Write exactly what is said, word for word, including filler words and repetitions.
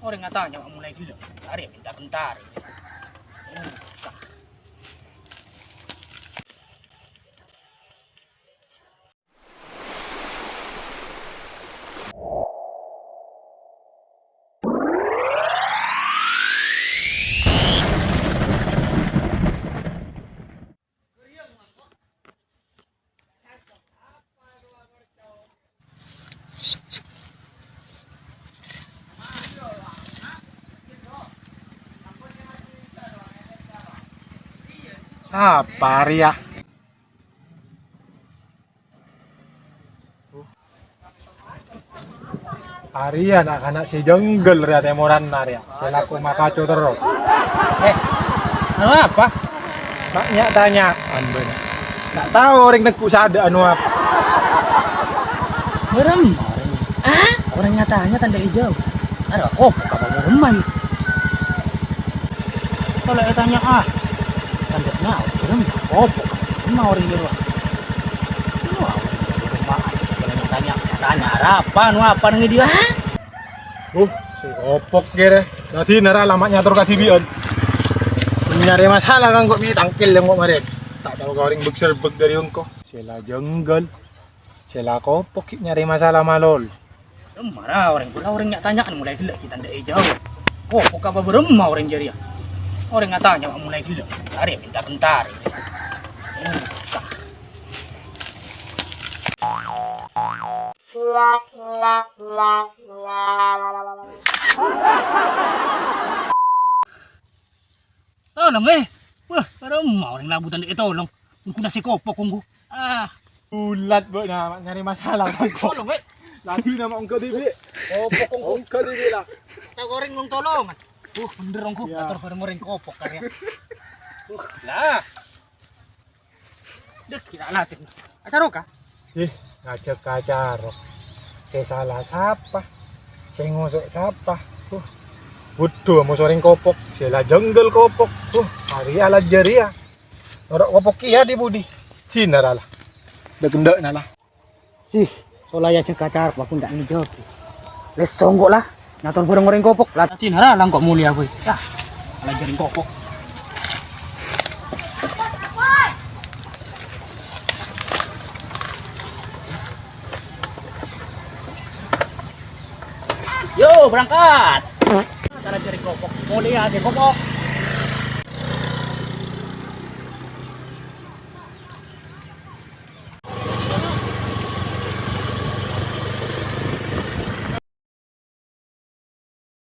Orèng atanya molaè ghellâ', arè bentar-bentar. Sapa rèya? Arèya na'-kana' sè jengghel rèya tèmoranna rèya, sè lako makaco terros. Eh, anu apa? Ma' nya-tanya'an bâ'na. Ta' tao orèng neggu' sè adâ' anu apa. Bârâmma orèng? Orèng nya-tanya tandhâ ijâo. Arè kobhuk apa bârâmma? Kalau ètanya, ah, kan nggak tahu, belum apa, cuma orang di luar. Ini orang di rumah, kalau tanya, tanya, "Arapa, anu apa nang dia?" Uh, sè kobhuk kèra. Dâddhi nara lama nyator kadhibi'ân. Nyarè masalah kan kok mi tangkil yang kok marè. Ta' tao ka orèng bek-serbek dâri engko'. Sè la jengghel. Sè la kobhuk ghi' nyarè masalah malolo. Mara orèng pola orèng nya-tanya'an molaè ghellâ' ghi' tandhâ ijâo. Kobhuk apa bârâmma orèng jârèya? Orèng atanya molaè ghellâ', arè bentar-bentar. Tolong, eh. Wah, bârâmma orèng labutan dâ' tolong. Engko' nasè kobhuk, engko'. Ah. Bulat, Bu, na, nyarè masalah, engko'. Tolong, eh. Laju nama engko' dhibi'. Kobhuk, engko'. Engko' dhibi' lah. Ta' orèng nong tolongan. Uh, bhender, engko'. Iya. Ator bârâmma orèng kobhuk, karya. Uh, lah. Dek, kira latih. Acara ka? Ih, ngajhâk acara. Sè sala sapa? Sè ngoso' sapa? Huh. Budhu, moso orèng kobhuk. Sè la jengghel kobhuk. Huh, arèya la jârèya. Noro' kobhuk kèya dhi-budhi. Sina ra la. Dek endâ'na la. Sih, solaya jhâ' kacar, aku ndak ngejawab. Lesso engko' la, nyator bârâmma orèng kobhuk. La, tadhina ra, la engko' molèya, boy. Yah, la jârèya kobhuk. Yo, berangkat. La jârèya kobhuk. Molèya, jârèya kobhuk.